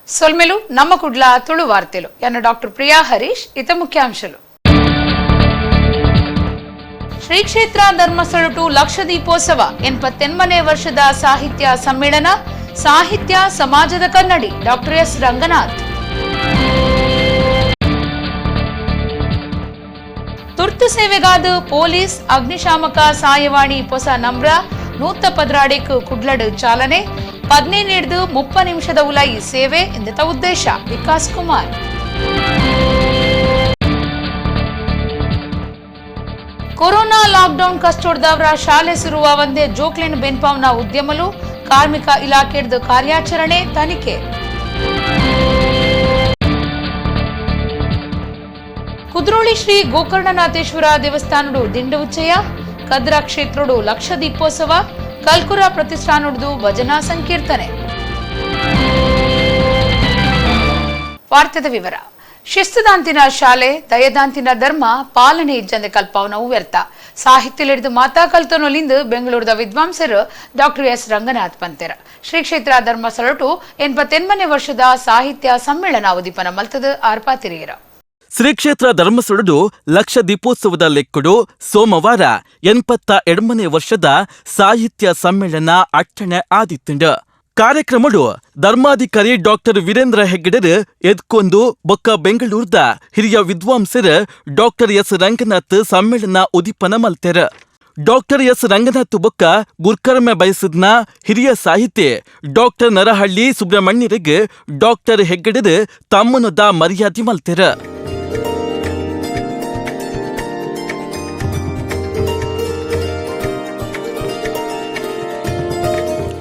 ಸೊಲ್ಮೆಲು ನಮ್ಮ ಕುಡ್ಲ ತುಳು ವಾರ್ತೆಲು. ಯಾನ ಡಾಕ್ಟರ್ ಪ್ರಿಯಾ ಹರೀಶ್. ಇತ ಮುಖ್ಯಾಂಶಲು. ಶ್ರೀ ಕ್ಷೇತ್ರ ಧರ್ಮಸ್ಥಳಟು ಲಕ್ಷ ದೀಪೋತ್ಸವ 88ನೇ ವರ್ಷದ ಸಾಹಿತ್ಯ ಸಮ್ಮೇಳನ. ಸಾಹಿತ್ಯ ಸಮಾಜದ ಕನ್ನಡಿ ಡಾಕ್ಟರ್ ಎಸ್ ರಂಗನಾಥ್. ತುರ್ತು ಸೇವೆಗಾದ ಪೊಲೀಸ್ ಅಗ್ನಿಶಾಮಕ ಸಾಯವಾಣಿ ಹೊಸ ನಂಬ್ರ 112 ಕುಡ್ಲಡು ಚಾಲನೆ. 15 30 ನಿಮಿಷದ ಉಲೈ ಸೇವೆ ಎಂದತ ಉದ್ದೇಶ. ವಿಕಾಸ್ ಕುಮಾರ್. ಕೊರೋನಾ ಲಾಕ್ಡೌನ್ ಕಷ್ಟೋಡ್ದವರ ಶಾಲೆ ಸುರುವ ಒಂದೇ ಜೋಕ್ಲೆನ್ ಬೆನ್ಪಾವ್ನ ಉದ್ಯಮಲು. ಕಾರ್ಮಿಕ ಇಲಾಖೆಡ್ದು ಕಾರ್ಯಾಚರಣೆ ತನಿಖೆ. ಕುದ್ರೋಳಿ ಶ್ರೀ ಗೋಕರ್ಣನಾಥೇಶ್ವರ ದೇವಸ್ಥಾನಡು ದಿಂಡು ಉಚ್ಚಯ. ಕದ್ರ ಕ್ಷೇತ್ರಡು ಲಕ್ಷ ದೀಪೋತ್ಸವ. ಕಲ್ಕುರ ಪ್ರತಿಷ್ಠಾನಡ್ದು ಭಜನಾ ಸಂಕೀರ್ತನೆ. ವಾರ್ತೆದ ವಿವರ. ಶಿಸ್ತುದಾಂತಿನ ಶಾಲೆ, ದಯದಾಂತಿನ ಧರ್ಮ, ಪಾಲನೆ ಇಜ್ಜಂದೆ ಕಲ್ಪವನವು ವ್ಯರ್ಥ. ಸಾಹಿತ್ಯಲಿಡಿದು ಮಾತಾ ಕಲ್ತನೊಲಿಂದು ಬೆಂಗಳೂರದ ವಿದ್ವಾಂಸರು ಡಾಕ್ಟರ್ ಎಸ್ ರಂಗನಾಥ್ ಪಂತೆರ. ಶ್ರೀ ಕ್ಷೇತ್ರ ಧರ್ಮಸ್ಥಳಟು 88ನೇ ವರ್ಷದ ಸಾಹಿತ್ಯ ಸಮ್ಮೇಳನ ಉದ್ದೀಪನ ಮಲ್ತದ ಆರ್ಪಾತಿರಿಯರ. ಶ್ರೀ ಕ್ಷೇತ್ರ ಧರ್ಮಸ್ಥಳಡು ಲಕ್ಷ ದೀಪೋತ್ಸವದ ಲೆಕ್ಕಡು ಸೋಮವಾರ 82ನೇ ವರ್ಷದ ಸಾಹಿತ್ಯ ಸಮ್ಮೇಳನ ಅಟ್ಟಣೆ ಆದಿತ್ತುಂಡು. ಕಾರ್ಯಕ್ರಮಡು ಧರ್ಮಾಧಿಕಾರಿ ಡಾಕ್ಟರ್ ವೀರೇಂದ್ರ ಹೆಗ್ಗಡೆರ್ ಎದ್ಕೊಂದು ಬೊಕ್ಕ ಬೆಂಗಳೂರ್ದ ಹಿರಿಯ ವಿದ್ವಾಂಸರು ಡಾಕ್ಟರ್ ಎಸ್ ರಂಗನಾಥ್ ಸಮ್ಮೇಳನ ಉದ್ದೀಪನ ಮಲ್ತೆರ್. ಡಾಕ್ಟರ್ ಎಸ್ ರಂಗನಾಥ್ ಬೊಕ್ಕ ಗುರ್ಕರ್ಮೆ ಬಯಸಿದ್ನ ಹಿರಿಯ ಸಾಹಿತಿ ಡಾಕ್ಟರ್ ನರಹಳ್ಳಿ ಸುಬ್ರಹ್ಮಣ್ಯರಿಗೆ ಡಾಕ್ಟರ್ ಹೆಗ್ಗಡೆರ್ ತಮ್ಮನದ ಮರ್ಯಾದೆ ಮಲ್ತೆರ್.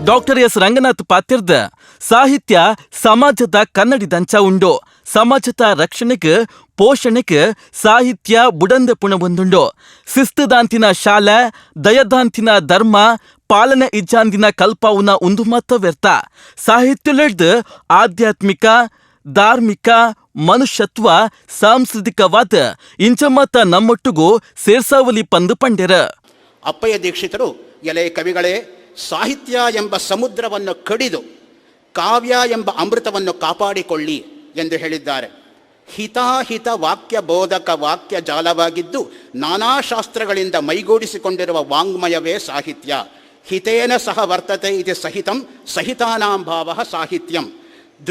ಡಾಕ್ಟರ್ ಎಸ್ ರಂಗನಾಥ್ ಪಾತಿರ್ದ ಸಾಹಿತ್ಯ ಸಮಾಜದ ಕನ್ನಡಿದಂಚ ಉಂಡು. ಸಮಾಜದ ರಕ್ಷಣೆಗೆ ಪೋಷಣೆಗೆ ಸಾಹಿತ್ಯ ಬುಡಂದೆ ಪುಣ ಒಂದುಂಡು. ಶಿಸ್ತುದಾಂತಿನ ಶಾಲೆ, ದಯದಾಂತಿನ ಧರ್ಮ, ಪಾಲನೆ ಇಜ್ಜಾಂದಿನ ಕಲ್ಪಾವುನ ಉಂದು ಮಾತ ವ್ಯರ್ಥ. ಸಾಹಿತ್ಯಲೆಡ್ದು ಆಧ್ಯಾತ್ಮಿಕ, ಧಾರ್ಮಿಕ, ಮನುಷ್ಯತ್ವ, ಸಾಂಸ್ಕೃತಿಕವಾದ ಇಂಚಮಾತ ನಮ್ಮೊಟ್ಟಿಗೂ ಸೇರ್ಸಾವಲಿ ಪಂದು ಪಂಡೆರ. ಅಪ್ಪಯ್ಯ ದೀಕ್ಷಿತರು, ಎಲೆ ಕವಿಗಳೇ, ಸಾಹಿತ್ಯ ಎಂಬ ಸಮುದ್ರವನ್ನು ಕಡಿದು ಕಾವ್ಯ ಎಂಬ ಅಮೃತವನ್ನು ಕಾಪಾಡಿಕೊಳ್ಳಿ ಎಂದು ಹೇಳಿದ್ದಾರೆ. ಹಿತಾಹಿತ ವಾಕ್ಯ ಬೋಧಕ ವಾಕ್ಯ ಜಾಲವಾಗಿದ್ದು ನಾನಾ ಶಾಸ್ತ್ರಗಳಿಂದ ಮೈಗೂಡಿಸಿಕೊಂಡಿರುವ ವಾಂಗ್ಮಯವೇ ಸಾಹಿತ್ಯ. ಹಿತೇನ ಸಹ ವರ್ತತೆ ಇತಿ ಸಹಿತಂ ಸಹಿತಾನಾಂ ಭಾವ ಸಾಹಿತ್ಯಂ.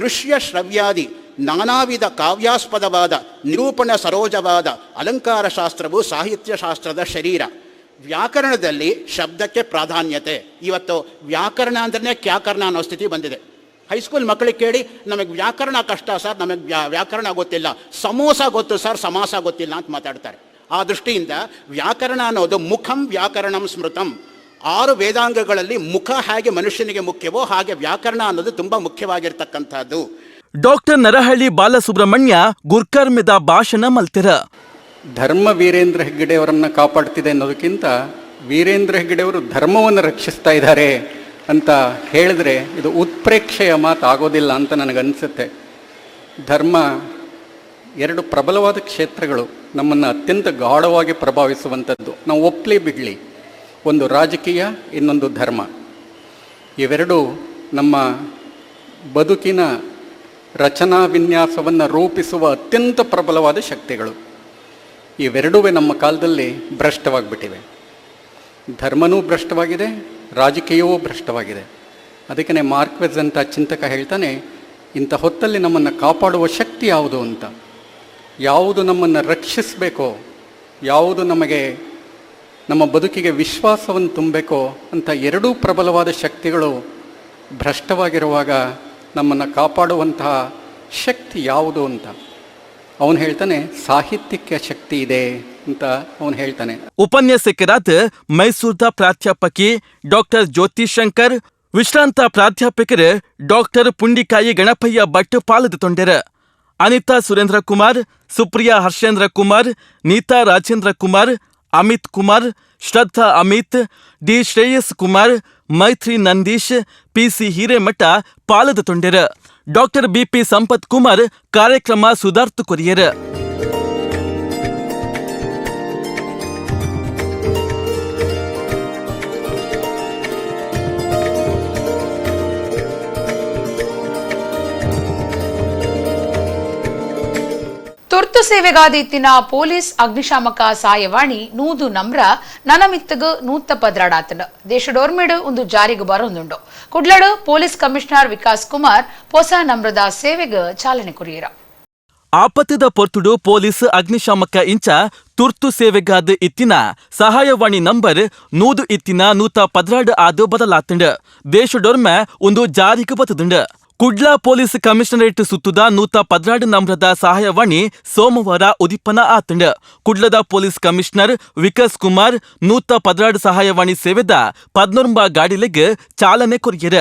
ದೃಶ್ಯ ಶ್ರವ್ಯಾದಿ ನಾನಾವಿಧ ಕಾವ್ಯಾಸ್ಪದವಾದ ನಿರೂಪಣ ಸರೋಜವಾದ ಅಲಂಕಾರಶಾಸ್ತ್ರವು ಸಾಹಿತ್ಯಶಾಸ್ತ್ರದ ಶರೀರ. ವ್ಯಾಕರಣದಲ್ಲಿ ಶಬ್ದಕ್ಕೆ ಪ್ರಾಧಾನ್ಯತೆ. ಇವತ್ತು ವ್ಯಾಕರಣ ಅಂದ್ರೆ ಕ್ಯಾಕರಣ ಅನ್ನೋ ಸ್ಥಿತಿ ಬಂದಿದೆ. ಹೈಸ್ಕೂಲ್ ಮಕ್ಕಳಿಗೆ ಕೇಳಿ, ನಮಗೆ ವ್ಯಾಕರಣ ಕಷ್ಟ ಸರ್, ನಮಗೆ ವ್ಯಾಕರಣ ಗೊತ್ತಿಲ್ಲ, ಸಮೋಸ ಗೊತ್ತು ಸರ್, ಸಮಾಸ ಗೊತ್ತಿಲ್ಲ ಅಂತ ಮಾತಾಡ್ತಾರೆ. ಆ ದೃಷ್ಟಿಯಿಂದ ವ್ಯಾಕರಣ ಅನ್ನೋದು ಮುಖಂ ವ್ಯಾಕರಣಂ ಸ್ಮೃತಂ. 6 ವೇದಾಂಗಗಳಲ್ಲಿ ಮುಖ ಹೇಗೆ ಮನುಷ್ಯನಿಗೆ ಮುಖ್ಯವೋ ಹಾಗೆ ವ್ಯಾಕರಣ ಅನ್ನೋದು ತುಂಬ ಮುಖ್ಯವಾಗಿರ್ತಕ್ಕಂಥದ್ದು. ಡಾಕ್ಟರ್ ನರಹಳ್ಳಿ ಬಾಲಸುಬ್ರಹ್ಮಣ್ಯ ಗುರ್ಕರ್ಮೆದ ಭಾಷಣ ಮಲ್ತಿರ. ಧರ್ಮ ವೀರೇಂದ್ರ ಹೆಗ್ಗಡೆಯವರನ್ನು ಕಾಪಾಡ್ತಿದೆ ಅನ್ನೋದಕ್ಕಿಂತ ವೀರೇಂದ್ರ ಹೆಗ್ಗಡೆಯವರು ಧರ್ಮವನ್ನು ರಕ್ಷಿಸ್ತಾ ಇದ್ದಾರೆ ಅಂತ ಹೇಳಿದ್ರೆ ಇದು ಉತ್ಪ್ರೇಕ್ಷೆಯ ಮಾತಾಗೋದಿಲ್ಲ ಅಂತ ನನಗನ್ಸುತ್ತೆ. ಧರ್ಮ ಎರಡು ಪ್ರಬಲವಾದ ಕ್ಷೇತ್ರಗಳು ನಮ್ಮನ್ನು ಅತ್ಯಂತ ಗಾಢವಾಗಿ ಪ್ರಭಾವಿಸುವಂಥದ್ದು. ನಾವು ಒಪ್ಪಲಿ ಬಿಡಲಿ, ಒಂದು ರಾಜಕೀಯ, ಇನ್ನೊಂದು ಧರ್ಮ. ಇವೆರಡು ನಮ್ಮ ಬದುಕಿನ ರಚನಾ ವಿನ್ಯಾಸವನ್ನು ರೂಪಿಸುವ ಅತ್ಯಂತ ಪ್ರಬಲವಾದ ಶಕ್ತಿಗಳು. ಇವೆರಡೂ ನಮ್ಮ ಕಾಲದಲ್ಲಿ ಭ್ರಷ್ಟವಾಗಿಬಿಟ್ಟಿವೆ. ಧರ್ಮನೂ ಭ್ರಷ್ಟವಾಗಿದೆ, ರಾಜಕೀಯವೂ ಭ್ರಷ್ಟವಾಗಿದೆ. ಅದಕ್ಕೇ ಮಾರ್ಕ್ವೆಜ್ ಅಂತ ಚಿಂತಕ ಹೇಳ್ತಾನೆ, ಇಂಥ ಹೊತ್ತಲ್ಲಿ ನಮ್ಮನ್ನು ಕಾಪಾಡುವ ಶಕ್ತಿ ಯಾವುದು ಅಂತ. ಯಾವುದು ನಮ್ಮನ್ನು ರಕ್ಷಿಸಬೇಕೋ, ಯಾವುದು ನಮಗೆ ನಮ್ಮ ಬದುಕಿಗೆ ವಿಶ್ವಾಸವನ್ನು ತುಂಬಬೇಕೋ ಅಂತ ಎರಡೂ ಪ್ರಬಲವಾದ ಶಕ್ತಿಗಳು ಭ್ರಷ್ಟವಾಗಿರುವಾಗ ನಮ್ಮನ್ನು ಕಾಪಾಡುವಂತಹ ಶಕ್ತಿ ಯಾವುದು ಅಂತ ಅವನು ಹೇಳ್ತಾನೆ, ಸಾಹಿತ್ಯಕ್ಕೆ ಶಕ್ತಿ ಇದೆ ಅಂತ ಅವನು ಹೇಳ್ತಾನೆ. ಉಪನ್ಯಾಸಕರಾದ ಮೈಸೂರ್ದ ಪ್ರಾಧ್ಯಾಪಕಿ ಡಾಕ್ಟರ್ ಜ್ಯೋತಿ ಶಂಕರ್, ವಿಶ್ರಾಂತ ಪ್ರಾಧ್ಯಾಪಕರು ಡಾಕ್ಟರ್ ಪುಂಡಿಕಾಯಿ ಗಣಪಯ್ಯ ಭಟ್ ಪಾಲದ ತೊಂಡೆರ. ಅನಿತಾ ಸುರೇಂದ್ರ ಕುಮಾರ್, ಸುಪ್ರಿಯಾ ಹರ್ಷೇಂದ್ರ ಕುಮಾರ್, ನೀತಾ ರಾಜೇಂದ್ರ ಕುಮಾರ್, ಅಮಿತ್ ಕುಮಾರ್, ಶ್ರದ್ಧಾ ಅಮಿತ್, ಡಿ ಶ್ರೇಯಸ್ ಕುಮಾರ್, ಮೈತ್ರಿ ನಂದೀಶ್, ಪಿಸಿ ಹಿರೇಮಠ ಪಾಲದ ತೊಂಡೆರ. ಡಾಕ್ಟರ್ ಬಿಪಿ ಸಂಪತ್ ಕುಮಾರ್ ಕಾರ್ಯಕ್ರಮ ಸುಧಾರ್ತು ಕೊರಿಯರ್. ತುರ್ತು ಸೇವೆಗಾದ ಇತ್ತಿನ ಪೊಲೀಸ್ ಅಗ್ನಿಶಾಮಕ ಸಹಾಯವಾಣಿ 100 ನಮ್ರ ನನಮಿತ್ತಗು 112 ದೇಶಡೋರ್ಮೇಡು ಒಂದು ಜಾರಿಗೆ ಬರೊಂದುಂಡು. ಕುಡ್ಲಡು ಪೊಲೀಸ್ ಕಮಿಷನರ್ ವಿಕಾಸ್ ಕುಮಾರ್ ಹೊಸ ನಮ್ರದ ಸೇವೆಗೆ ಚಾಲನೆ ಕೊರಿಯರ. ಆಪತ್ತದ ಪೊರ್ತುಡು ಪೊಲೀಸ್ ಅಗ್ನಿಶಾಮಕ ಇಂಚ ತುರ್ತು ಸೇವೆಗಾದ ಇತ್ತಿನ ಸಹಾಯವಾಣಿ ನಂಬರ್ 100 ಇತ್ತಿನ 112 ಆದು ಬದಲಾತುಂಡು. ದೇಶಡೊರ್ಮೆ ಒಂದು ಜಾರಿಗೆ ಬತ್ತದುಂಡು. ಕುಡ್ಲ ಪೊಲೀಸ್ ಕಮಿಷನರೇಟ್ ಸುತ್ತುದ 112 ನಂಬರದ ಸಹಾಯವಾಣಿ ಸೋಮವಾರ ಉದಿಪನ ಆತುಂಡು. ಕುಡ್ಲದ ಪೊಲೀಸ್ ಕಮಿಷನರ್ ವಿಕಾಸ್ ಕುಮಾರ್ 112 ಸಹಾಯವಾಣಿ ಸೇವೆದ 19 ಗಾಡಿಲೆಗ್ ಚಾಲನೆ ಕೊರಿಯರ್.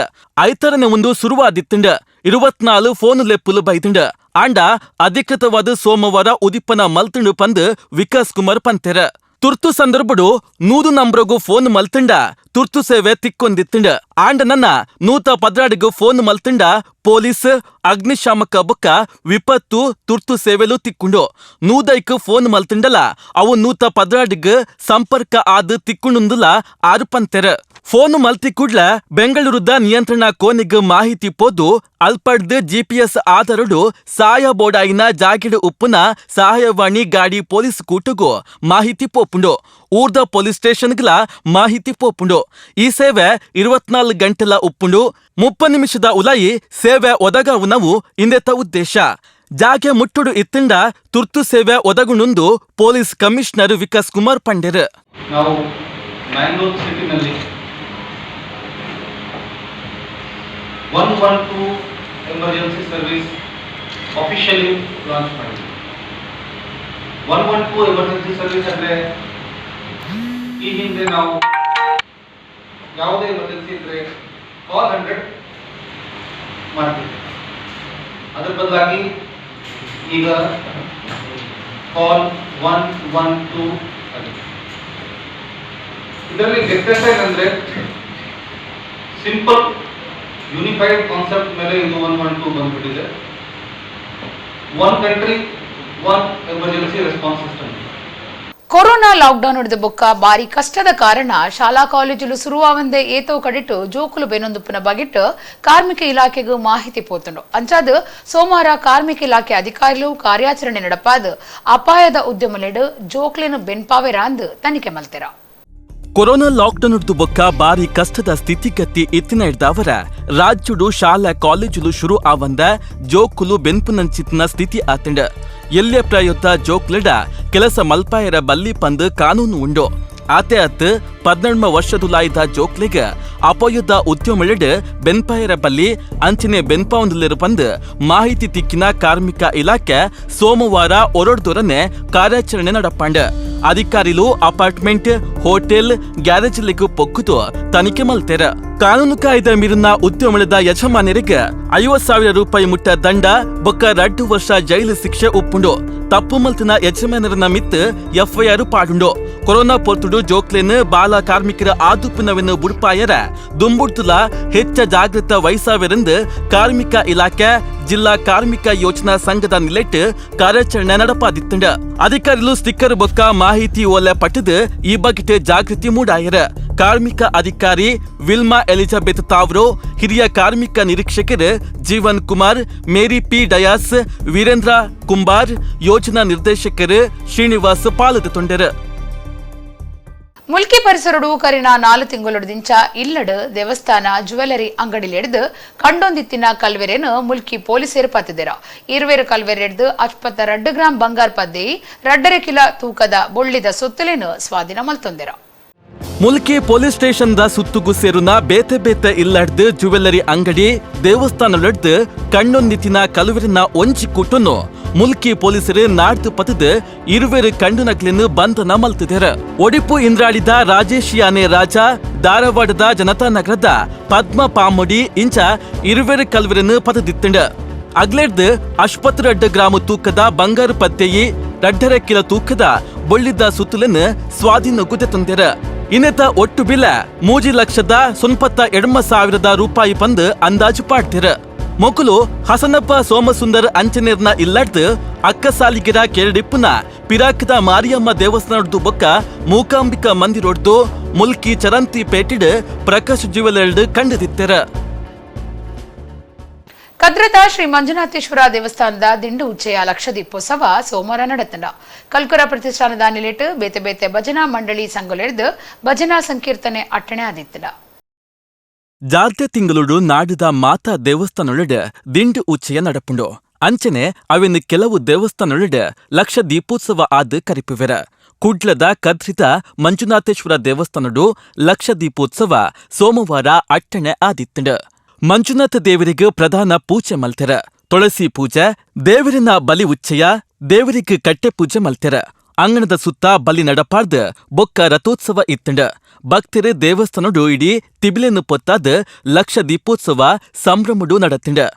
ಐತರನೆ ಒಂದು ಸುರುವಾದಿತ್ತುಂಡು. 24 ಫೋನ್ ಲೆಪ್ಪುಲು ಬೈದುಂಡು. ಆಂಡ ಅಧಿಕೃತವಾದ ಸೋಮವಾರ ಉದಿಪನ ಮಲ್ತುಂಡು ಪಂದ್ ವಿಕಾಸ್ ಕುಮಾರ್ ಪಂತೆರ್. ತುರ್ತು ಸಂದರ್ಭಡು 100 ನಂಬರ್ಗೂ ಫೋನ್ ಮಲ್ತುಂಡ ತುರ್ತು ಸೇವೆ ತಿಕ್ಕೊಂದಿತ್ತುಂಡ. ಆಂಡ ನನ್ನ 112 ಫೋನ್ ಮಲ್ತುಂಡ ಪೊಲೀಸ್ ಅಗ್ನಿಶಾಮಕ ಬೊಕ್ಕ ವಿಪತ್ತು ತುರ್ತು ಸೇವೆಲು ತಿಕ್ಕೊಂಡು. 105 ಫೋನ್ ಮಲ್ತುಂಡಲ ಅವು 112 ಸಂಪರ್ಕ ಆದ್ ತಿಕ್ಕೊಂಡುಂದುಲ ಆರು ಪಂತೆರ್. ಫೋನ್ ಮಲ್ತಿ ಕೂಡ್ಲ ಬೆಂಗಳೂರುದ ನಿಯಂತ್ರಣ ಕೋನಿಗ್ ಮಾಹಿತಿ ಪೋದು ಅಲ್ಪಡ್ದು ಜಿಪಿಎಸ್ ಆಧಾರಡು ಸಹಾಯ ಬೋರ್ಡಾಯಿನ ಜಾಗಿಡು ಉಪ್ಪುನ ಸಹಾಯವಾಣಿ ಗಾಡಿ ಪೊಲೀಸ್ ಕೂಟಗೂ ಮಾಹಿತಿ ಪೋಪುಂಡು. ಊರ್ದ ಪೊಲೀಸ್ ಸ್ಟೇಷನ್ಗಳ ಮಾಹಿತಿ ಪೋಪುಂಡು. ಈ ಸೇವೆ 24 ಗಂಟೆಲ ಉಪ್ಪುಂಡು. 30 ನಿಮಿಷದ ಉಲಾಯಿ ಸೇವೆ ಒದಗಾವುನವು ಇಂದೆತ ಉದ್ದೇಶ. ಜಾಗೆ ಮುಟ್ಟುಡು ಇತ್ತಿಂಡ ತುರ್ತು ಸೇವೆ ಒದಗುಣುಂದು ಪೊಲೀಸ್ ಕಮಿಷನರ್ ವಿಕಾಸ್ ಕುಮಾರ್ ಪಂಡೆರ್. ನಾವು Mangalore ಸಿಟಿನಲ್ಲಿ 112 emergency service officially launch ಮಾಡಿದ್ವಿ. 112 ಎಮರ್ಜೆನ್ಸಿ ಸರ್ವಿಸ್ ಅಂದರೆ ಈ ಹಿಂದೆ ನಾವು ಯಾವುದೇ ಎಮರ್ಜೆನ್ಸಿ ಇದ್ದರೆ ಕಾಲ್ 100 ಮಾಡ್ತೀವಿ. ಅದರ ಬದಲಾಗಿ ಈಗ ಕಾಲ್ 112 ಆಗಿದೆ. ಇದರಲ್ಲಿ ವ್ಯತ್ಯಾಸ ಏನಂದರೆ simple unified concept ಮೇಲೆ ಇದು 112 ಬಂದ್ಬಿಟ್ಟಿದೆ. One country one emergency response system. Corona lockdown ಹಿಡಿದ ಬೊಕ್ಕ ಬಾರಿ ಕಷ್ಟದ ಕಾರಣ ಶಾಲಾ ಕಾಲೇಜುಲು ಸುರುವಾವಂದೆ ಏತೋ ಕಡಿಟ್ಟು ಜೋಕುಲು ಬೇನೊಂದುಪ್ಪುನ ಬಗಿಟ್ಟು ಕಾರ್ಮಿಕ ಇಲಾಖೆಗೂ ಮಾಹಿತಿ ಪೋತುಂಡು. ಅಂಚಾದ ಸೋಮವಾರ ಕಾರ್ಮಿಕ ಇಲಾಖೆ ಅಧಿಕಾರಿಗಳು ಕಾರ್ಯಾಚರಣೆ ನಡಪಾದ ಅಪಾಯದ ಉದ್ಯಮಲೆಡು ಜೋಕ್ಲೆನು ಬೆನ್ಪಾವೆರಾಂದು ತನಿಖೆ ಮಲ್ತೆರ. ಕೊರೋನಾ ಲಾಕ್ಡೌನ್ ಹಿಡಿದು ಬೊಕ್ಕ ಬಾರಿ ಕಷ್ಟದ ಸ್ಥಿತಿಗತಿ ಇತ್ತಿನ ಹಿಡ್ದವರ ರಾಜ್ಯಡು ಶಾಲಾ ಕಾಲೇಜುಲು ಶುರು ಆವಂದ ಜೋಕುಲು ಬೆನ್ಪುನಂಚಿತ್ನ ಸ್ಥಿತಿ ಆತಂಡ. ಎಲ್ಲೆ ಪ್ರಾಯುತ್ತ ಜೋಕ್ಲೆಡ ಕೆಲಸ ಮಲ್ಪಾಯರ ಬಲ್ಲಿ ಪಂದು ಕಾನೂನು ಉಂಡು. ಆತೆ ಅತ್ 18 ವರ್ಷದುಲಾಯ್ದ ಜೋಕ್ಲೆಗ್ ಅಪಯುದ್ಧ ಉದ್ಯಮಲೆಡ್ ಬೆನ್ಪಾಯರ ಬಲ್ಲಿ ಅಂಚನೆ ಬೆನ್ಪಾವಂದಲಿರು ಪಂದು ಮಾಹಿತಿ ತಿಕ್ಕಿನ ಕಾರ್ಮಿಕ ಇಲಾಖೆ ಸೋಮವಾರ ಒರಡ್ದೊರನೆ ಕಾರ್ಯಾಚರಣೆ ನಡಪಾಂಡ. ಅಧಿಕಾರಿಲು ಅಪಾರ್ಟ್ಮೆಂಟ್ ಹೋಟೆಲ್ ಗ್ಯಾರೇಜ್ಲಿಗೂ ಪೊಕ್ಕುದು ತನಿಖೆ ಮಲ್ತೆರ. ಕಾನೂನು ಕಾಯ್ದೆ ಮೀರಿನ ಉದ್ಯಮದ ಯಜಮಾನರಿಗೆ 50,000 ರೂಪಾಯಿ ಮುಟ್ಟ ದಂಡ ಬೊಕ್ಕ 2 ವರ್ಷ ಜೈಲು ಶಿಕ್ಷೆ ಉಪ್ಪುಂಡು. ತಪ್ಪು ಮಲ್ತಿನ ಯಜಮಾನರನ್ನ ಮಿತ್ ಎಫ್ಐಆರ್ ಪಾಡುಂಡು. ಕೊರೋನಾ ಪೊರ್ತುಡು ಜೋಕ್ಲೆನ್ ಬಾಲ ಕಾರ್ಮಿಕರ ಆದುಪಿನವನ್ನು ಬುಡ್ಪಾಯರ ದುಂಬುಡ್ತುಲ ಹೆಚ್ಚ ಜಾಗೃತ ವಹಿಸಾವೆರೆಂದು ಕಾರ್ಮಿಕ ಇಲಾಖೆ ಜಿಲ್ಲಾ ಕಾರ್ಮಿಕ ಯೋಜನಾ ಸಂಘದ ನಿಲೆಟ್ ಕಾರ್ಯಾಚರಣೆ ನಡಪಾದಿತ್ತುಂಡ. ಅಧಿಕಾರಿಲು ಸ್ಟಿಕ್ಕರ್ ಬೊಕ್ಕ ಮಾಹಿತಿ ಓಲೆ ಪಟ್ಟದು ಈ ಬಗ್ಗೆ ಜಾಗೃತಿ ಮೂಡಾಯರ. ಕಾರ್ಮಿಕ ಅಧಿಕಾರಿ ವಿಲ್ಮಾ ಎಲಿಜಬೆತ್ ತಾವ್ರೋ, ಹಿರಿಯ ಕಾರ್ಮಿಕ ನಿರೀಕ್ಷಕರು ಜೀವನ್ ಕುಮಾರ್, ಮೇರಿ ಪಿ ಡಯಾಸ್, ವೀರೇಂದ್ರ ಕುಂಬಾರ್, ಯೋಜನಾ ನಿರ್ದೇಶಕರು ಶ್ರೀನಿವಾಸ್ ಪಾಲದ ತೊಂಡರು. ಮುಲ್ಕಿ ಪರಿಸರಡು ಕರಿನ 4 ತಿಂಗಳು ಇಲ್ಲಡು ದೇವಸ್ಥಾನ ಜುವೆಲರಿ ಅಂಗಡಿಲೆಡ್ದು ಕಂಡೊಂದಿತ್ತಿನ ಕಲ್ವೆರೇನು ಮುಲ್ಕಿ ಪೊಲೀಸರು ಪತ್ತಿದೆರ. ಇರುವೆರು ಕಲ್ವೆರೆಡ್ದು 62 ಗ್ರಾಂ ಬಂಗಾರ್ ಪದ್ದೆ 2.5 ಕಿಲೋ ತೂಕದ ಬೊಳ್ಳಿದ ಸೊತ್ತುಲೇನು ಸ್ವಾಧೀನ ಮಲ್ತೊಂದೆರ. ಮುಲ್ಕಿ ಪೊಲೀಸ್ ಸ್ಟೇಷನ್ the ಸುತ್ತುಗು ಸೇರುನ ಬೇತೆ ಬೇತೆ ಇಲ್ಲಡ್ದು ಜುವೆಲ್ಲರಿ ಅಂಗಡಿ ದೇವಸ್ಥಾನಲೆಡ್ದು ಕಣ್ಣೊಂದಿತ್ತಿನ ಕಲುವೆರಿನ ಒಂಜಿ ಕೂಟನ್ನು ಮುಲ್ಕಿ ಪೊಲೀಸರು ನಾಡ್ದು ಪತದು ಇರುವೆರು ಕಂಡು ನಕ್ಲಿನ ಬಂಧನ ಮಲ್ತಿದ್ದಾರೆ. ಒಡಿಪು ಇಂದ್ರಾಳಿದ ರಾಜೇಶ್ ಯಾನೆ ರಾಜ, ಧಾರವಾಡದ ಜನತಾ ನಗರದ ಪದ್ಮ ಪಾಮುಡಿ ಇಂಚ ಇರುವೆರು ಕಲ್ವೆರನ್ನು ಪತದಿತ್ತಂಡ. ಅಗ್ಲೆಡ್ದು 62 ಗ್ರಾಮ ತೂಕದ ಬಂಗಾರು ಪತ್ತೆಯಿ 2.5 ಕಿಲೋ ತೂಕದ ಬೊಳ್ಳಿದ ಸುತ್ತಲನ್ನು ಸ್ವಾಧೀನ ಗುದೆ ತಂದೆರ. ಇನ್ನತ ಒಟ್ಟು ಬಿಲ 3,82,000 ರೂಪಾಯಿ ಪಂದು ಅಂದಾಜು ಪಾಡ್ತಿರ. ಮೊಕಲು ಹಸನಪ್ಪ ಸೋಮಸುಂದರ್ ಅಂಚನೇರ್ನ ಇಲ್ಲಡ್ದು ಅಕ್ಕಸಾಲಿಗಿರ ಕೆರಡಿಪ್ಪುನ ಪಿರಾಕದ ಮಾರಿಯಮ್ಮ ದೇವಸ್ಥಾನದ್ದು ಬೊಕ್ಕ ಮೂಕಾಂಬಿಕಾ ಮಂದಿರೊಡ್ದು ಮುಲ್ಕಿ ಚರಂತಿ ಪೇಟಿಡ್ ಪ್ರಕಾಶ್ ಜುವೆಲರ್ಡ್ ಕಂಡುದಿತ್ತೆರ. ಕದ್ರದ ಶ್ರೀ ಮಂಜುನಾಥೇಶ್ವರ ದೇವಸ್ಥಾನದ ದಿಂಡು ಉಚ್ಚಯ ಲಕ್ಷ ದೀಪೋತ್ಸವ ಸೋಮವಾರ ನಡೆತಂಡ. ಕಲ್ಕುರ ಪ್ರತಿಷ್ಠಾನದ ನಿಲೆಟ್ ಬೇತೆ ಬೇತೆ ಭಜನಾ ಮಂಡಳಿ ಸಂಗೊಲೆಡ್ದು ಭಜನಾ ಸಂಕೀರ್ತನೆ ಅಟ್ಟಣೆ ಆದಿತ್ತಂಡ. ಜಾರ್ತೆ ತಿಂಗಳುಡು ನಾಡಿದ ಮಾತಾ ದೇವಸ್ಥಾನೊಳೆಡ್ ದಿಂಡು ಉಚ್ಚಯ ನಡಪುಂಡು. ಅಂಚನೆ ಅವೆನ್ ಕೆಲವು ದೇವಸ್ಥಾನೊಳೆಡ್ ಲಕ್ಷ ದೀಪೋತ್ಸವ ಆದ್ ಕರಿಪುವೆರ್. ಕುಡ್ಲದ ಕದ್ರಿದ ಮಂಜುನಾಥೇಶ್ವರ ದೇವಸ್ಥಾನಡು ಲಕ್ಷ ದೀಪೋತ್ಸವ ಸೋಮವಾರ ಅಟ್ಟಣೆ ಆದಿತ್ತಂಡ್. ಮಂಜುನಾಥ ದೇವರಿಗೆ ಪ್ರಧಾನ ಪೂಜೆ ಮಲ್ತೆರ. ತುಳಸಿ ಪೂಜೆ, ದೇವರಿನ ಬಲಿ ಉಚ್ಚಯ, ದೇವರಿಗೆ ಕಟ್ಟೆ ಪೂಜೆ ಮಲ್ತೆರ. ಅಂಗಣದ ಸುತ್ತ ಬಲಿ ನಡಪಾರ್ದ್ ಬೊಕ್ಕ ರಥೋತ್ಸವ ಇತ್ತಂಡ್. ಭಕ್ತರು ದೇವಸ್ಥಾನಡು ಇಡೀ ತಿಬಿಲೆನು ಪೊತ್ತಾದ್ ಲಕ್ಷ ದೀಪೋತ್ಸವ ಸಂಭ್ರಮಡು ನಡತಿಂಡ್.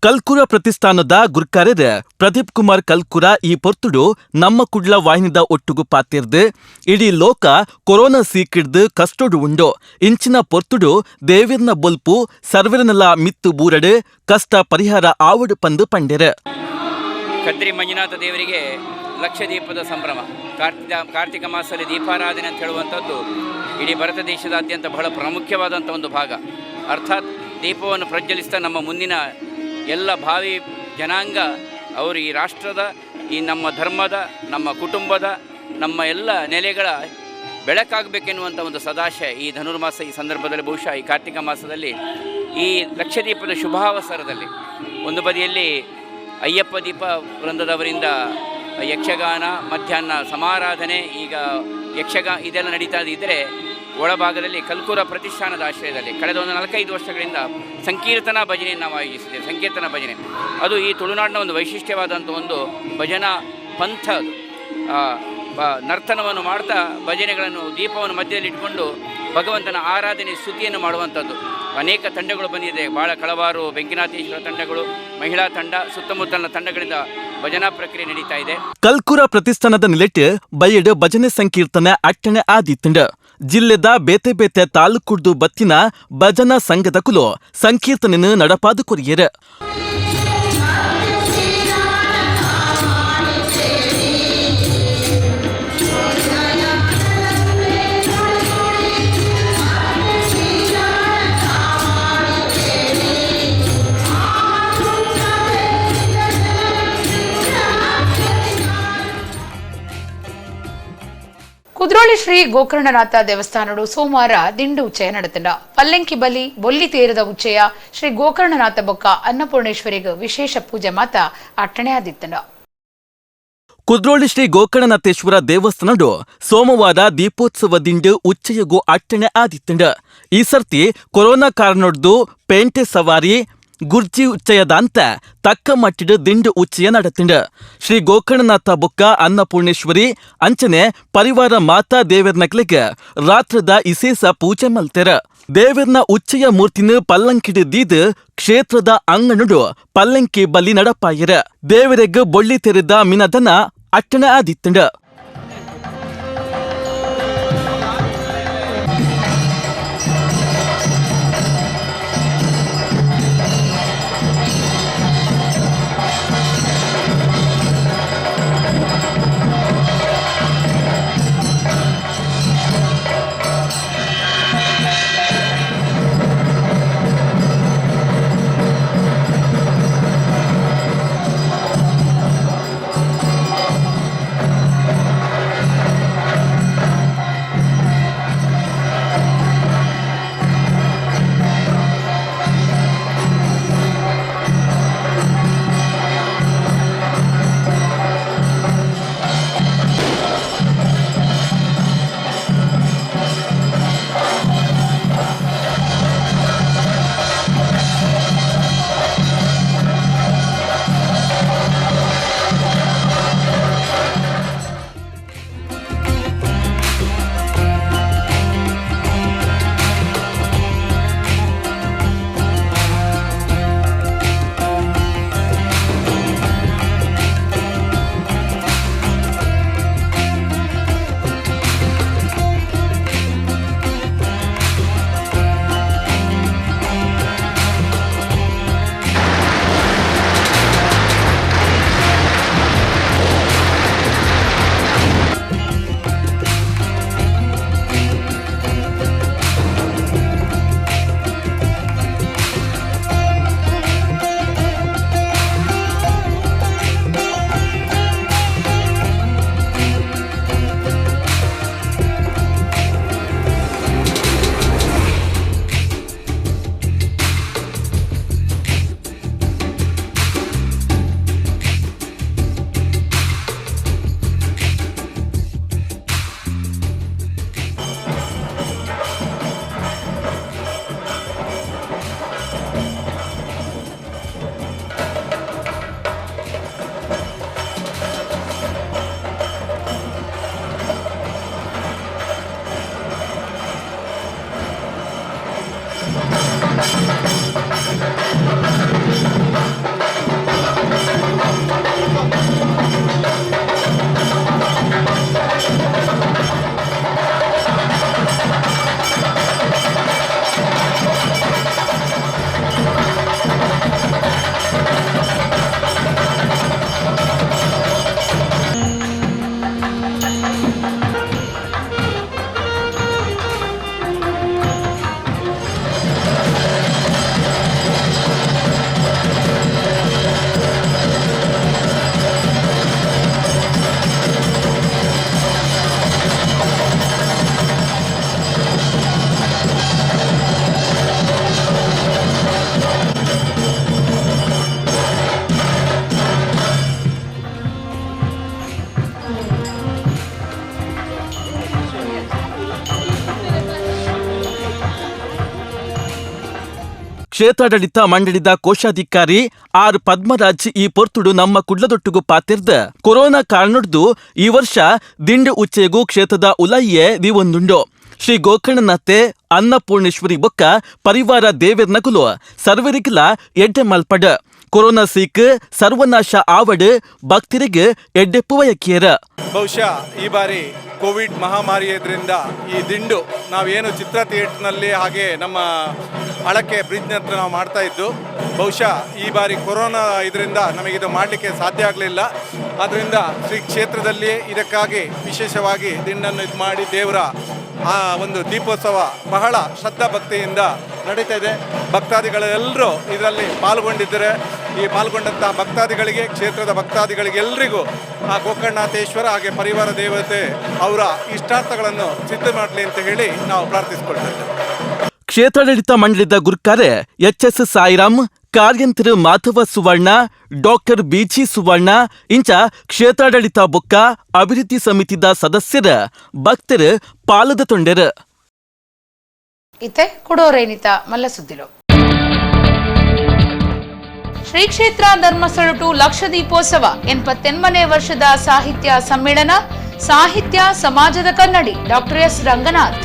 ಕಲ್ಕುರ ಪ್ರತಿಷ್ಠಾನದ ಗುರ್ಕಾರ್ಯರ ಪ್ರದೀಪ್ ಕುಮಾರ್ ಕಲ್ಕುರ ಈ ಪೊರ್ತುಡು ನಮ್ಮ ಕುಡ್ಲ ವಾಹಿನಿದ ಒಟ್ಟುಗು ಪಾತಿರ್ದು ಇಡೀ ಲೋಕ ಕೊರೋನಾ ಸೀಕಿಡ್ದು ಕಷ್ಟೊಡು ಉಂಡು. ಇಂಚಿನ ಪೊರ್ತುಡು ದೇವಿರ್ನ ಬೊಲ್ಪು ಸರ್ವರನೆಲ್ಲ ಮಿತ್ತು ಬೂರಡು ಕಷ್ಟ ಪರಿಹಾರ ಆವಡು ಪಂದು ಪಂಡೆರು. ಕದ್ರಿ ಮಂಜುನಾಥ ದೇವರಿಗೆ ಲಕ್ಷ ದೀಪದ ಸಂಭ್ರಮ. ಕಾರ್ತಿಕ ಮಾಸದಲ್ಲಿ ದೀಪಾರಾಧನೆ ಅಂತ ಹೇಳುವಂಥದ್ದು ಇಡೀ ಭಾರತ ದೇಶದಾದ್ಯಂತ ಬಹಳ ಪ್ರಾಮುಖ್ಯವಾದಂಥ ಒಂದು ಭಾಗ. ಅರ್ಥಾತ್ ದೀಪವನ್ನು ಪ್ರಜ್ವಲಿಸ್ತಾ ನಮ್ಮ ಮುಂದಿನ ಎಲ್ಲ ಭಾವಿ ಜನಾಂಗ ಅವರು ಈ ರಾಷ್ಟ್ರದ, ಈ ನಮ್ಮ ಧರ್ಮದ, ನಮ್ಮ ಕುಟುಂಬದ, ನಮ್ಮ ಎಲ್ಲ ನೆಲೆಗಳ ಬೆಳಕಾಗಬೇಕೆನ್ನುವಂಥ ಒಂದು ಸದಾಶಯ ಈ ಧನುರ್ಮಾಸ ಈ ಸಂದರ್ಭದಲ್ಲಿ, ಬಹುಶಃ ಈ ಕಾರ್ತಿಕ ಮಾಸದಲ್ಲಿ ಈ ಲಕ್ಷದೀಪದ ಶುಭಾವಸರದಲ್ಲಿ ಒಂದು ಬದಿಯಲ್ಲಿ ಅಯ್ಯಪ್ಪ ದೀಪ ವೃಂದದವರಿಂದ ಯಕ್ಷಗಾನ, ಮಧ್ಯಾಹ್ನ ಸಮಾರಾಧನೆ, ಈಗ ಯಕ್ಷಗಾನ ಇದೆಲ್ಲ ನಡೀತಾ ಇದ್ದರೆ ಒಳಭಾಗದಲ್ಲಿ ಕಲ್ಕೂರ ಪ್ರತಿಷ್ಠಾನದ ಆಶ್ರಯದಲ್ಲಿ ಕಳೆದ ಒಂದು 45 ವರ್ಷಗಳಿಂದ ಸಂಕೀರ್ತನಾ ಭಜನೆಯನ್ನು ನಾವು ಆಯೋಜಿಸಿದ್ದೇವೆ. ಸಂಕೀರ್ತನಾ ಭಜನೆ ಅದು ಈ ತುಳುನಾಡಿನ ಒಂದು ವೈಶಿಷ್ಟ್ಯವಾದಂಥ ಒಂದು ಭಜನಾ ಪಂಥ. ಅದು ನರ್ತನವನ್ನು ಮಾಡ್ತಾ ಭಜನೆಗಳನ್ನು, ದೀಪವನ್ನು ಮಧ್ಯದಲ್ಲಿ ಇಟ್ಕೊಂಡು ಭಗವಂತನ ಆರಾಧನೆ ಸ್ತುತಿಯನ್ನು ಮಾಡುವಂಥದ್ದು. ಅನೇಕ ತಂಡಗಳು ಬಂದಿದೆ. ಭಾಳ ಕಳವಾರು, ಬೆಂಕಿನಾಥೇಶ್ವರ ತಂಡಗಳು, ಮಹಿಳಾ ತಂಡ, ಸುತ್ತಮುತ್ತಲಿನ ತಂಡಗಳಿಂದ ಭಜನಾ ಪ್ರಕ್ರಿಯೆ ನಡೀತಾ ಇದೆ. ಕಲ್ಕುರ ಪ್ರತಿಷ್ಠಾನದ ನಿಲೆಟ್ ಬೈಯಡ್ ಭಜನೆ ಸಂಕೀರ್ತನೆ ಅಟ್ಟಣೆ ಆದಿತ್ತುಂಡು. ಜಿಲ್ಲೆದ ಬೇತೆ ಬೇತೆ ತಾಲೂಕುಡ್ದು ಬತ್ತಿನ ಭಜನಾ ಸಂಘದ ಕುಲು ಸಂಕೀರ್ತನೆಯನ್ನು ನಡಪಾದು ಕೊರಿಯರ್. ಕುದ್ರೋಳಿ ಶ್ರೀ ಗೋಕರ್ಣನಾಥ ದೇವಸ್ಥಾನಡು ಸೋಮವಾರ ದಿಂಡು ಉಚ್ಚಯ ನಡೆತಂಡ. ಪಲ್ಲೆಂಕಿ ಬಲಿ ಬೊಲ್ಲಿ ತೇರದ ಉಚ್ಚಯ ಶ್ರೀ ಗೋಕರ್ಣನಾಥ ಬೊಕ್ಕ ಅನ್ನಪೂರ್ಣೇಶ್ವರಿಗೆ ವಿಶೇಷ ಪೂಜೆ ಮಾತ ಅಟ್ಟಣೆ ಆದಿತ್ತಂಡ. ಕುದ್ರೋಳಿ ಶ್ರೀ ಗೋಕರ್ಣನಾಥೇಶ್ವರ ದೇವಸ್ಥಾನಡು ಸೋಮವಾರ ದೀಪೋತ್ಸವ ದಿಂಡು ಉಚ್ಚಯಗೂ ಅಟ್ಟಣೆ ಆದಿತ್ತಂಡ. ಈ ಸರ್ತಿ ಕೊರೋನಾ ಕಾರಣೊಡ್ದು ಪೇಂಟೆ ಸವಾರಿ ಗುರ್ಜಿ ಉಚ್ಚಯದಾಂತ ತಕ್ಕ ಮಟ್ಟಿಡು ದಿಂಡು ಉಚ್ಚಯ ನಡತಿಂಡ. ಶ್ರೀ ಗೋಕರ್ಣನಾಥ ಬೊಕ್ಕ ಅನ್ನಪೂರ್ಣೇಶ್ವರಿ ಅಂಚನೆ ಪರಿವಾರ ಮಾತಾ ದೇವೆರ್ನಕ್ಲೆಗ್ ರಾತ್ರದ ಇಸೇಸ ಪೂಜೆ ಮಲ್ತೆರ. ದೇವೆರ್ನ ಉಚ್ಚಯ ಮೂರ್ತಿನ ಪಲ್ಲಂಕಿಡು ದೀದ್ ಕ್ಷೇತ್ರದ ಅಂಗಣುಡು ಪಲ್ಲಂಕಿ ಬಲಿ ನಡಪಾಯಿರ. ದೇವರೆಗ್ ಬೊಳ್ಳಿ ತೆರೆದ ಮಿನದನ ಅಟ್ಟಣೆ ಆದಿತ್ತಂಡ. ಕ್ಷೇತ್ರಾಡಳಿತ ಮಂಡಳಿದ ಕೋಶಾಧಿಕಾರಿ ಆರ್ ಪದ್ಮರಾಜ್ ಈ ಪೊರ್ತುಡು ನಮ್ಮ ಕುಡ್ಲದೊಟ್ಟುಗು ಪಾತಿರ್ದ ಕೊರೋನಾ ಕಾರಣಡ್ದು ಈ ವರ್ಷ ದಿಂಡು ಉಚ್ಚೆಗೂ ಕ್ಷೇತ್ರದ ಉಲಯ್ಯೆ ದಿವೊಂದುಂಡು. ಶ್ರೀ ಗೋಕರ್ಣನಾಥೆ ಅನ್ನಪೂರ್ಣೇಶ್ವರಿ ಬೊಕ್ಕ ಪರಿವಾರ ದೇವೆರ್ನಕುಲು ಸರ್ವರಿಗಿಲ ಎಡ್ಡೆ ಮಲ್ಪಡ್, ಕೊರೋನಾ ಸೀಕ್ ಸರ್ವನಾಶ ಆವಡ್ ಭಕ್ತರಿಗೆ ಎಡ್ಡೆಪ್ಪುವಯಕಿಯರ. ಬಹುಶಃ ಈ ಬಾರಿ ಕೋವಿಡ್ ಮಹಾಮಾರಿ ಇದರಿಂದ ಈ ದಿಂಡು ನಾವೇನು ಚಿತ್ರ ಥಿಯೇಟ್ರ್ನಲ್ಲಿ ಹಾಗೆ ನಮ್ಮ ಅಳಕೆ ಬ್ರಿಡ್ಜ್ನ ಹತ್ರ ನಾವು ಮಾಡ್ತಾ ಇದ್ದು, ಬಹುಶಃ ಈ ಬಾರಿ ಕೊರೋನಾ ಇದರಿಂದ ನಮಗಿದು ಮಾಡಲಿಕ್ಕೆ ಸಾಧ್ಯ ಆಗಲಿಲ್ಲ. ಆದ್ದರಿಂದ ಶ್ರೀ ಕ್ಷೇತ್ರದಲ್ಲಿ ಇದಕ್ಕಾಗಿ ವಿಶೇಷವಾಗಿ ದಿಂಡನ್ನು ಇದು ಮಾಡಿ ದೇವರ ಆ ಒಂದು ದೀಪೋತ್ಸವ ಬಹಳ ಶ್ರದ್ಧಾ ಭಕ್ತಿಯಿಂದ ನಡೀತಾ ಇದೆ. ಭಕ್ತಾದಿಗಳೆಲ್ಲರೂ ಇದರಲ್ಲಿ ಪಾಲ್ಗೊಂಡಿದ್ದಾರೆ. ಈ ಪಾಲ್ಗೊಂಡಂಥ ಭಕ್ತಾದಿಗಳಿಗೆ, ಕ್ಷೇತ್ರದ ಭಕ್ತಾದಿಗಳಿಗೆ ಎಲ್ರಿಗೂ ಆ ಗೋಕರ್ಣನಾಥೇಶ್ವರ ಹಾಗೆ ಪರಿವಾರ ದೇವತೆ ಅವರ ಇಷ್ಟಾರ್ಥಗಳನ್ನು ಸಿದ್ಧ ಮಾಡಲಿ ಅಂತ ಹೇಳಿ ನಾವು ಪ್ರಾರ್ಥಿಸಿಕೊಳ್ತಾ ಇದ್ದೇವೆ. ಕ್ಷೇತ್ರಾಡಳಿತ ಮಂಡಳಿದ ಗುರ್ಕಾರೆ ಎಚ್ ಎಸ್ ಸಾಯಿರಾಮ್, ಕಾರ್ಯಂತರು ಮಾಧವ ಸುವರ್ಣ, ಡಾಕ್ಟರ್ ಬಿಜಿ ಸುವರ್ಣ ಇಂಚ ಕ್ಷೇತ್ರಾಡಳಿತ ಬೊಕ್ಕ ಅಭಿವೃದ್ಧಿ ಸಮಿತಿದ ಸದಸ್ಯರ ಭಕ್ತರು ಪಾಲದ ತೊಂಡೆರು. ಇತ್ತೆ ಕುಡೋರೇನಿತ ಮಲ್ಲ ಸುದ್ದಿಲು. ಶ್ರೀ ಕ್ಷೇತ್ರ ಧರ್ಮಸ್ಥಳಟು ಲಕ್ಷ ದೀಪೋತ್ಸವ 88ನೇ ವರ್ಷದ ಸಾಹಿತ್ಯ ಸಮ್ಮೇಳನ, ಸಾಹಿತ್ಯ ಸಮಾಜದ ಕನ್ನಡಿ ಡಾಕ್ಟರ್ ಎಸ್ ರಂಗನಾಥ್.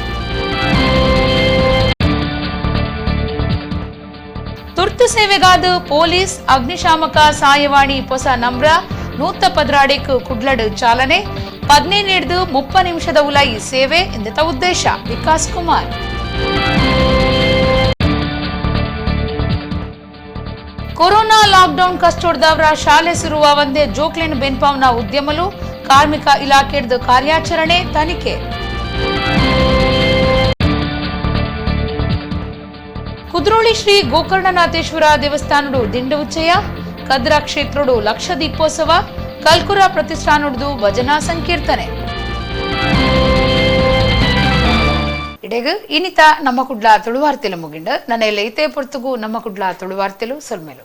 ತುರ್ತು ಸೇವೆಗಾದ ಪೊಲೀಸ್ ಅಗ್ನಿಶಾಮಕ ಸಾಯವಾಣಿ ಹೊಸ ನಮ್ರ 112 ಕುಡ್ಲಡು ಚಾಲನೆ, 15 30 ನಿಮಿಷದ ಉಲಾಯಿ ಸೇವೆ ಎಂದಿತ ಉದ್ದೇಶ ವಿಕಾಸ್ ಕುಮಾರ್. ಕೊರೋನಾ ಲಾಕ್ಡೌನ್ ಕಷ್ಟೋಡ್ದವರ ಶಾಲೆ ಸುರುವ ಒಂದೇ ಜೋಕ್ಲೆನ್ ಬೆನ್ಪಾವ್ನ ಉದ್ಯಮಲು ಕಾರ್ಮಿಕ ಇಲಾಖೆಡ್ದು ಕಾರ್ಯಾಚರಣೆ ತನಿಖೆ. ಕುದ್ರೋಳಿ ಶ್ರೀ ಗೋಕರ್ಣನಾಥೇಶ್ವರ ದೇವಸ್ಥಾನಡು ದಿಂಡು ಉಚ್ಚಯ, ಕದ್ರ ಕ್ಷೇತ್ರಡು ಲಕ್ಷ ದೀಪೋತ್ಸವ, ಕಲ್ಕುರ ಪ್ರತಿಷ್ಠಾನಡು ಭಜನಾ ಸಂಕೀರ್ತನೆ. ಇಡೆಗ ಇನಿತ ನಮ್ಮ ಕುಡ್ಲ ತುಳುವಾರ್ತೆಲು ಮುಗಿಂಡ ನನ್ನ ಎಲ್ಲ ಇತೇ ಪೊರ್ತುಗು ನಮ್ಮ ಕುಡ್ಲ ತುಳುವಾರ್ತೆಲು ಸೊಲ್ಮೆಲು.